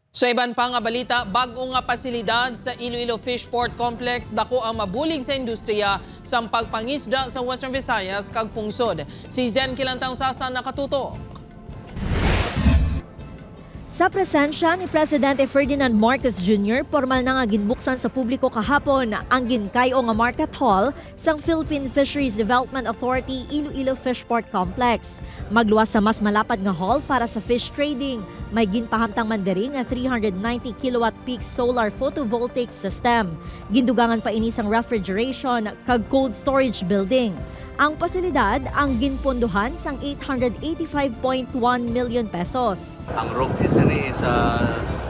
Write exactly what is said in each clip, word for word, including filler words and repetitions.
Sa iban pa nga balita, bag-o nga pasilidad sa Iloilo Fishport Complex dako ang mabulig sa industriya sang pagpangisda sa Western Visayas kag pungsod. Si Zen Kilantang Sasa nakatutok. Sa presensya ni Presidente Ferdinand Marcos Junior, pormal na nga ginbuksan sa publiko kahapon ang ginkay-o nga Market Hall sang Philippine Fisheries Development Authority Iloilo Fishport Complex. Magluwas sa mas malapad nga hall para sa fish trading, may ginpahamtang man diri nga three hundred ninety kilowatt peak solar photovoltaic system. Gindugangan pa ini sang refrigeration kag cold storage building. Ang pasilidad ang ginpondohan sang eight hundred eighty-five point one million pesos. Ang roof is, ano, is a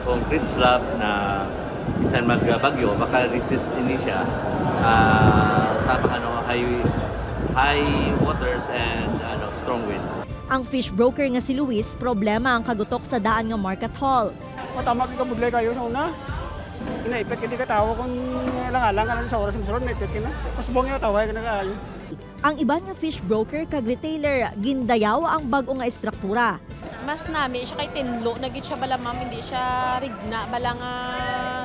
concrete slab na bisan magbagyo, maka-resist ini siya ah, sa mga, ano, high, high waters and, ano, strong winds. Ang fish broker nga si Luis, problema ang kagutok sa daan nga Market Hall. Matama ka budlay kayo sa una. Inaipit ka di ka tawo kung lang-alang ka lang sa oras ng sulod, naipit ka na. Mas buang yung tawa ka na kaayo. Ang iban nga fish broker kag retailer gindayaw ang bag-o nga estruktura. Mas nami siya kay tinlo na gid siya bala, ma'am, hindi siya rigna bala nga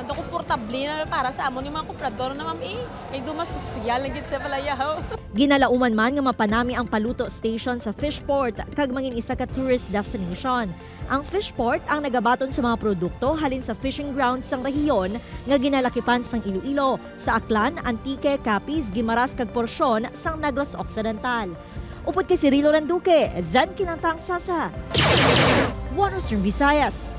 do komportable na para sa amon yung mga komprador na, ma'am, eh. Kay do mas sosyal na gid siya bala yaw. Ginalauman man nga mapanami ang paluto station sa Fishport kag mangin isa ka tourist destination. Ang Fishport ang nagabaton sa mga produkto halin sa fishing grounds sang rehiyon nga ginalakipan sang Iloilo, sa Aklan, Antique, Capiz, Guimaras kag porsyon sang Negros Occidental. Upod kay Cirilo Randuque, Zen Kinantang Sasa, One Western Visayas.